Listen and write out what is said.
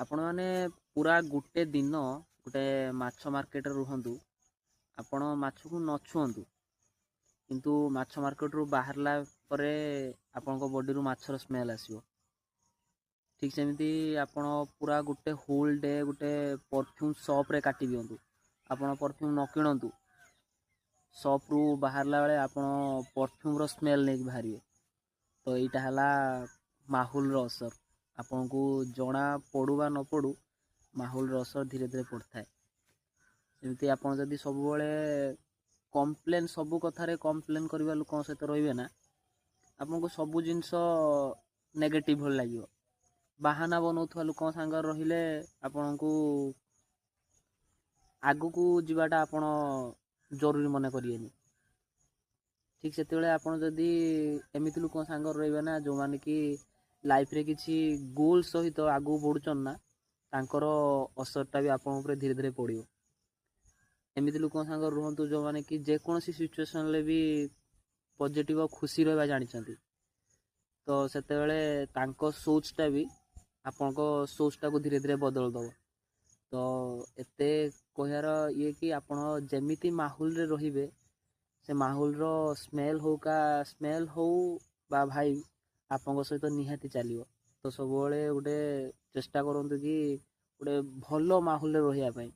ଆପଣମାନେ ପୁରା ଗୋଟେ ଦିନ ଗୋଟେ ମାଛ ମାର୍କେଟରେ ରୁହନ୍ତୁ, ଆପଣ ମାଛକୁ ନ ଛୁଅନ୍ତୁ, କିନ୍ତୁ ମାଛ ମାର୍କେଟରୁ ବାହାରିଲା ପରେ ଆପଣଙ୍କ ବଡ଼ିରୁ ମାଛର ସ୍ମେଲ୍ ଆସିବ। ଠିକ୍ ସେମିତି ଆପଣ ପୁରା ଗୋଟେ ହୋଲ୍ ଡେ ଗୋଟେ ପରଫ୍ୟୁମ୍ ସପ୍ରେ କାଟି ଦିଅନ୍ତୁ, ଆପଣ ପରଫ୍ୟୁମ୍ ନ କିଣନ୍ତୁ, ସପ୍ରୁ ବାହାରିଲା ବେଳେ ଆପଣ ପରଫ୍ୟୁମ୍ର ସ୍ମେଲ୍ ନେଇକି ବାହାରିବେ। ତ ଏଇଟା ହେଲା ମାହୋଲର ଅସର। ଆପଣଙ୍କୁ ଜଣା ପଡ଼ୁ ବା ନ ପଡ଼ୁ, ମାହୋଲର ଅସର ଧୀରେ ଧୀରେ ପଡ଼ିଥାଏ। ସେମିତି ଆପଣ ଯଦି ସବୁବେଳେ କମ୍ପ୍ଲେନ୍, ସବୁ କଥାରେ କମ୍ପ୍ଲେନ୍ କରିବା ଲୋକଙ୍କ ସହିତ ରହିବେ ନା, ଆପଣଙ୍କୁ ସବୁ ଜିନିଷ ନେଗେଟିଭ୍ ଭଳି ଲାଗିବ। ବାହାନା ବନଉଥିବା ଲୋକଙ୍କ ସାଙ୍ଗରେ ରହିଲେ ଆପଣଙ୍କୁ ଆଗକୁ ଯିବାଟା ଆପଣ ଜରୁରୀ ମନେ କରିବେନି। ଠିକ୍ ସେତେବେଳେ ଆପଣ ଯଦି ଏମିତି ଲୋକଙ୍କ ସାଙ୍ଗରେ ରହିବେ ନା, ଯେଉଁମାନେ କି ଲାଇଫ୍ରେ କିଛି ଗୋଲ୍ ସହିତ ଆଗକୁ ବଢ଼ୁଛନ୍ତି ନା, ତାଙ୍କର ଅସରଟା ବି ଆପଣଙ୍କ ଉପରେ ଧୀରେ ଧୀରେ ପଡ଼ିବ। ଏମିତି ଲୋକଙ୍କ ସାଙ୍ଗରେ ରୁହନ୍ତୁ ଯେଉଁମାନେ କି ଯେକୌଣସି ସିଚୁଏସନ୍ରେ ବି ପଜିଟିଭ୍ ଆଉ ଖୁସି ରହିବା ଜାଣିଛନ୍ତି। ତ ସେତେବେଳେ ତାଙ୍କ ସୋଚଟା ବି ଆପଣଙ୍କ ସୋଚଟାକୁ ଧୀରେ ଧୀରେ ବଦଳି ଦେବ। ତ ଏତେ କହିବାର ଇଏ କି ଆପଣ ଯେମିତି ମାହୋଲରେ ରହିବେ, ସେ ମାହୋଲର ସ୍ମେଲ୍ ହଉ କା ସ୍ମେଲ୍ ହଉ ବା ଭାଇବ୍ ଆପଣଙ୍କ ସହିତ ନିହାତି ଚାଲିବ। ତ ସବୁବେଳେ ଗୋଟେ ଚେଷ୍ଟା କରନ୍ତୁ କି ଗୋଟେ ଭଲ ମାହୋଲରେ ରହିବା ପାଇଁ।